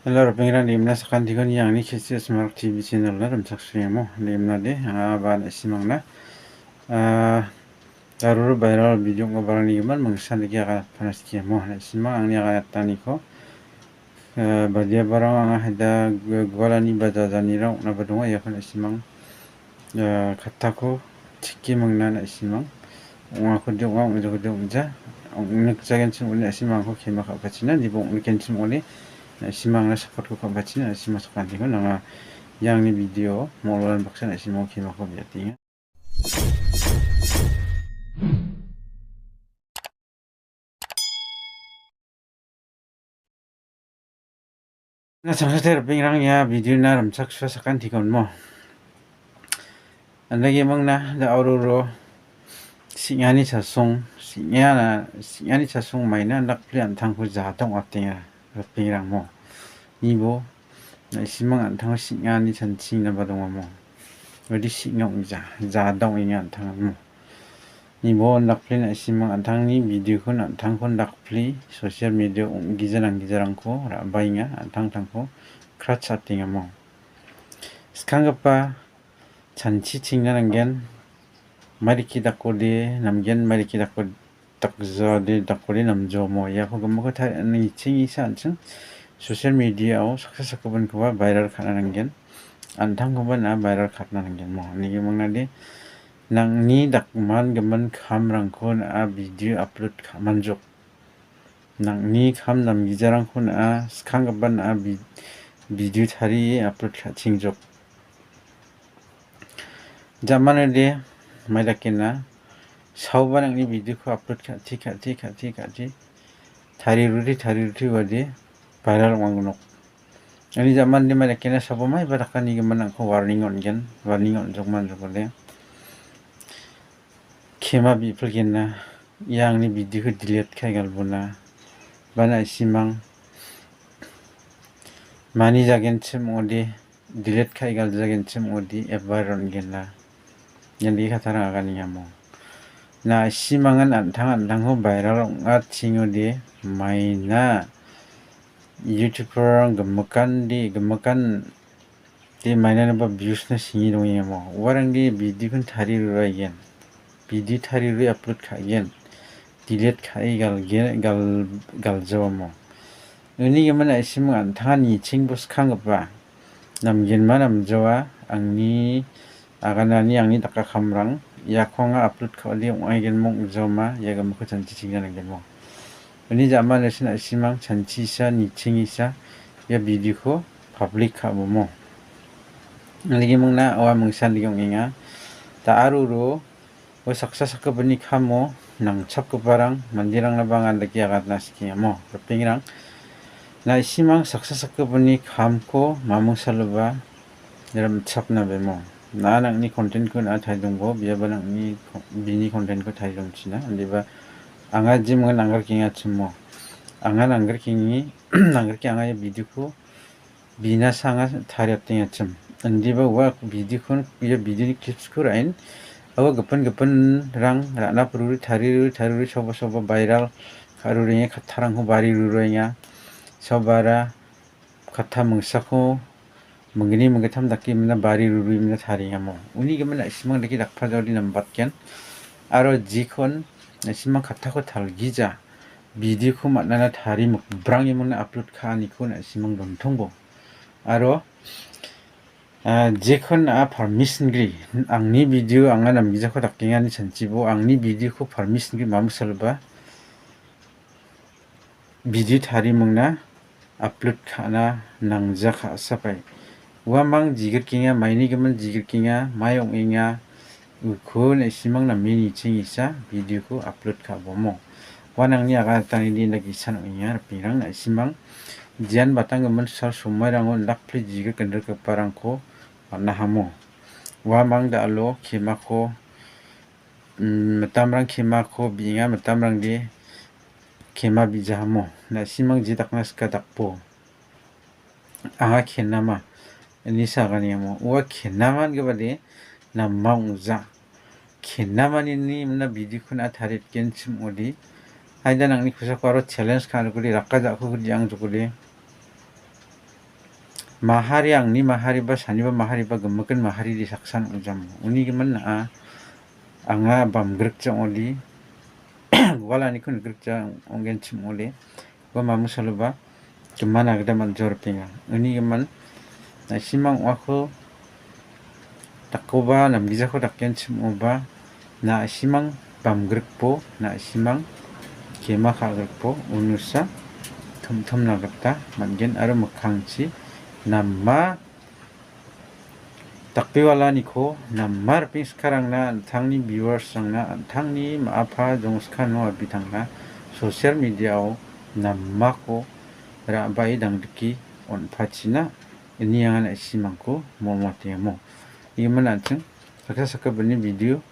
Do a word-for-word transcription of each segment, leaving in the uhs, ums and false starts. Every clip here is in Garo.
Hello, ripengrang, rimna sakantikon iangni K C S Mark T V channel-na rimchaksoengamo. Rimnade, anga ba na·simangna, ah, daruru viral video ong·giparangni gimin mingsan dake aga panaskia mo. Na·simang angni aga ataniko, ah, badiabarang anga haida gu-, gualani ba jajanirang ong·naba donga, iako na·simang ah, kattako chike mingna na·simang ong·akode ong·a, ong·jakode ong·ja. Ong·nikjagenchim ong·ode na·simangko kema ka·pachina, nibo ong·nikenchim ong·ode na·simangna support-ko ka·pachina, na·simang sakantiko nanga iangni video mololan baksa na·simango kemako biatenga. Na, sangsate ripengrang, ia video-na rimchaksoa sakantikon mo. Andake mangna da auroro sing·ani chasong, sing·ana, sing·ani chasong maina dakpli an·tangko jadong atenga ripengrang mo. Nibo na·simang an·tango sing·ani chanching naba dongamo. Udi sing·ong ja, jadong inga an·tangamo. Nibo dakpli na·simang an·tangni video-kon an·tangkon dakpli social media ong·gija nanggijarangko ra·baenga, an·tangtangko kratchatengamo. Skanggipa chanchi chingna nanggen, mairiki dakode namgen, mairiki dako-, dakjade dakode namjomo. Iako gimikko ta-, nichengisa an·ching social media-o saksa sakgipinkoba viral ka·na nanggen, an·tangkoba na·a viral ka·na nanggen mo. Nigi mangnade nangni dakman gimin kamrangko na·a video upload ka·manjok. Nangni kam namgijarangko na·a skanggipa na·a vi-, video tarie upload ka·chingjok. Jamanode maidakena saoba nangni video-ko upload ka·ti, ka·ti, ka·ti, ka·ti tariruri, tariruri uade viral ong·angnok. Ani jamanode maidakena saoba maiba dakanigimin nangko warning on·gen, warning on·jokman jokode. Kema bipilgenna, ia angni video-ko delete ka·e galbona. Bana isimang mani jagenchim ong·ode, delete ka·e galjagenchim ong·ode, ebar on·genna. Ian dike kattarang aganengamo. Na isimangan an·tang an·tangko viral ong·achingode, maina YouTuber-rang gimikan de, gimikan de mainanoba views-na senge dongengamo. Uarangde video-kon tarie ruraigen. Video tarie ruri upload ka·gen. Delete ka·e galge-, gal-, galjawamo. Uni gimin na·simang an·tangani chingbo skanggipa. Namgenma namjawa, angni aganani, angni daka kamrang. Iako anga upload ka·ode ong·aigenmo ong·jaoma, ia gimikko chanchi chingna nanggenmo. Uni ja·mano na·simang chanchisa, nichengisa, ia video-ko public ka·bomo. Nangni gimingna aua mingsan dike ong·enga. Da aro ro, ua saksa sakgipini kamo nangchapgiparang manderangnaba anga dake agatna sikengamo, ripengrang. Na isimang saksa sakgipini kamko mamung saloba rimchapna bemo. Na nangni content-ko na tarie dongbo, biaba nangni ko-, bini content-ko tarie dongchina. Indiba anga jimgin nanggrikengachimo. Anga nanggrikenge, nanggrike anga ia video-ko bina sanga tariatengachim. Indiba ua video-kon, ia video-ni clips-ko ra·en, ua gipin gipinrang ra·na pururi tariruri, tariruri soba soba viral ka·rurenge kattarangko bari ruruenga. Sobara katta mingsako minggni minggittam dake mina bari rurui mina tariengamo. Uni gimin na·simang dake dakpajaode nambatgen. Aro jikon na·simang kattako talgija video-ko man·ana tari mikbrangni mingna upload ka·aniko na·simang dontongbo. Aro, ah, jekon a permission gri, angni video anga namgijako dakengani chanchibo, angni video-ko permission gri mamung saloba video tarie mingna upload ka·na nangja ka·sapai. Uamang jigrikenga, maini gimin jigrikenga, mai ong·enga, uko na·simang name nichengisa video-ko upload ka·bomo. Uan angni aganatani dina gisan ong·enga, ripengrang na·simang jian batang gimin sal somairango indakpli jigrik indrikgiparangko man·ahamo. Uamang da·alo kemako, mm, mitamrang kemako bi·enga, mitamrangde kema bijahamo. Na·simang je dakna sika dakbo. Anga kenama, inisa aganengamo. Ua kenaman gipade nama ong·ja. Kenamanini mina video-ko na tariatgenchim ong·ode. Haida nangni kosako aro challenge ka·anjokode, raka ja·kode, ang jokode. mahari, angni mahariba, saniba mahariba, gimikin maharide saksan ong·jamo. Uni gimin na·a, anga bamgrikja ong·ode, gualaniko nigrikja ong·genchim ong·ode. Ua mamung saloba gimana gita man·jorpenga. Uni gimin, na·simang ong·ako dakkoba namgijako dakgenchim ong·oba, na·simang bamgrikbo, na·simang kema ka·grikbo unusa tom·tomna gita man·gen aro mikkangchi nama dakbewalaniko nama ripeng sikarangna, an·tangni viewers-rangna, an·tangni ma·apa jongskano abitangna social media-o namako ra·bae dangdike on·pachina ine anga na·simangko molmotengamo. Igimin an·ching saksa sakgipinni video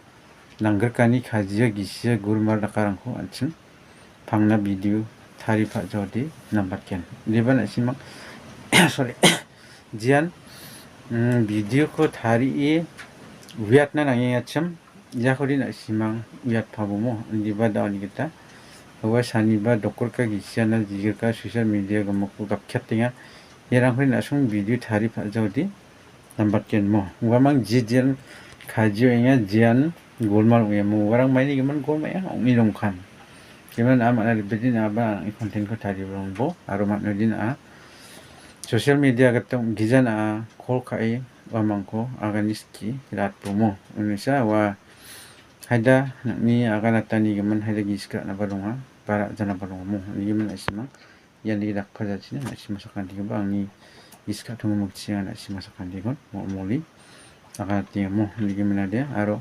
nanggrikani kajia gisia gulmal dakarangko an·ching pangna video tari pa·jaode nambatgen. Indiba na·simang, sorry, jian, mm, video-ko tarie uiatna nangengachim, iakode na·simang uiatpabomo, indiba da·oni gita. Ua saniba dokorka gisiana jigrika social media gimikko gapkiatenga. Iarangkode na·simang video tari pa·jaode nambatgenmo. Uamang ji jian kajio ong·enga, jian golmal ong·emo. Uarang maini gimin golmal ong·e dongkam. Gimin a man·a ribidin aba ang·e content-ko taribrongbo aro man·odin a social media gita ong·gijan a call ka·e uamangko agani skie ratbomo. Unisa ua haida nang·ni aganatani gimin haida gisik ra·naba donga, ba ra·janaba dongamo. Uni gimin na·simang ian dake dakpajachina na·sima sakantigipa angni gisik ka·tongo mokchienga na·sima sakantikon mo-, moli aganatengamo nigi minade aro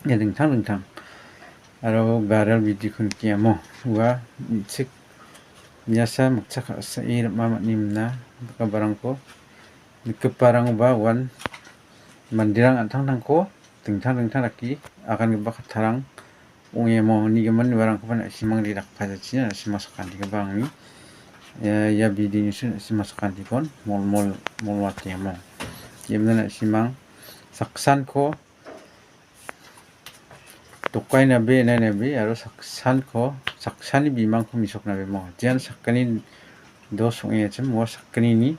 ia dingtang dingtang aro garal video-ko nikenga mo. Ua me·chik me·asa mikcha ka·sae rim·a man·e mina dakgiparangko nikgiparangba uan manderang an·tangtangko dingtang dingtang dake agangipa kattarang ong·emo nigimin uarangkoba na·simangde dakpajachina na·sima sakantigipa angni ia, ia bidinisu na·sima sakantikon molmol molwatengamo. Iamna na·simang saksanko dokainabe, enainabe aro saksanko, saksani bimangko misoknabemo. Jian sakgni dos ong·engachim, ua sakgnini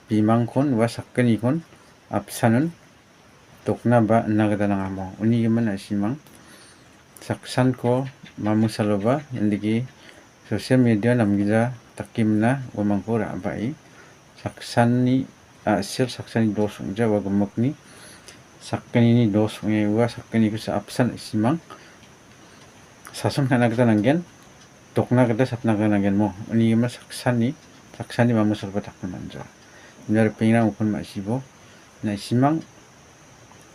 bimangkon, ua sakgnikon apsanon dokna ba ina gita nangamo. Uni gimin na·simang saksanko mamung saloba indake social media namgija dake mina uamangko ra·bae saksanni a·sel saksani dos ong·ja ua gimikni sakgnini dos ong·e ua sakgniko sa apsan na·simang sason ka·na gita nanggen, dokna gita sapna gita nanggen mo. Uni gimin saksani, saksani mamung saloba dakna man·ja. Ina ripengrang ukon ma·sibo na·simang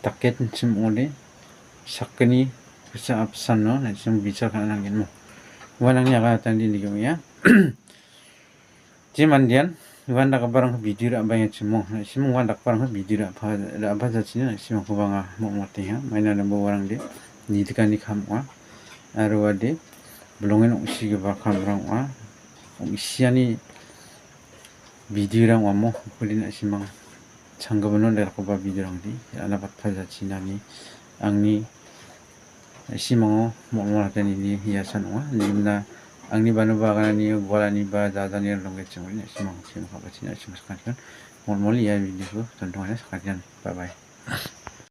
dakenchim ong·ode sakgni gisa apsano na·simang bichar ka·na nanggen mo. Uan angni aganatangde nigi ong·enga. Je mandean uan dakgiparangko video ra·baengachim mo. Na·simang uan dakgiparangko video ra·pa-, ra·pajachina na·simangkoba anga motmotenga. Maina namba uarangde nidikani kam ong·a. Aro uade bilongen ong·sigipa kamrang ong·a. Ong·siani videorang ong·amo, ukode na·simang changgipino dakgipa videorangde ra·na batpajachinani angni na·simango molmol hatanini hiasan ong·a. Indimina angni bano baganani gualani ba jajanirang donggechim ong·ode na·simang sim ka·bachina na·simang sakantian molmol ia videoko dontongana sakantian. Bye bye.